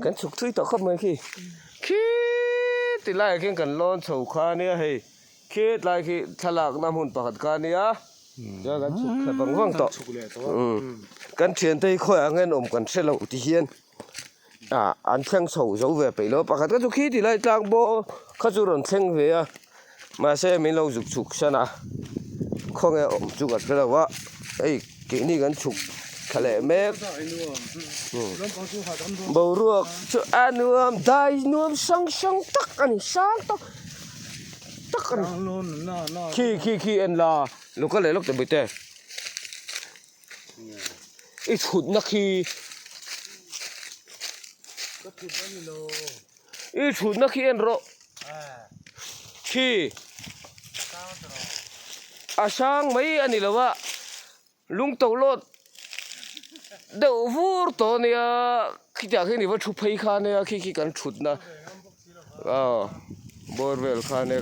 Kan chhuk thui tawh khawp mai khi. Khi ti laiah khian kan lawn chho kha ania hei. Khi tlai khi thlalakna hmun pakhat kha ania. Chuan kan chhuk thla vang vang tawh. Kan thiante hi khawiah nge an awm kan hre lo ti hian ah an thleng chho zo ve peih lo a. Pakhat kha chu khi ti lai tlang bawk kha chu rawn thleng ve a. Mahse min lo zuk chhuk san a. Khawnge awm chu kan hre lo a. Hei keini kan chhuk thla leh mek. Boruak chu a nuam dai nuam sang sang tak a ni sang tak tak a ni. Khi khi khi en la lo kal leh lawk teh bawihte. I chhutna khi I chhutna khi en rawh khi a sang mai a ni lo a lung to lawt deuh vur tawh a nia khitiang hi ni va thu phei kha nia khi khi kan thutna aw bawr vel kha nia.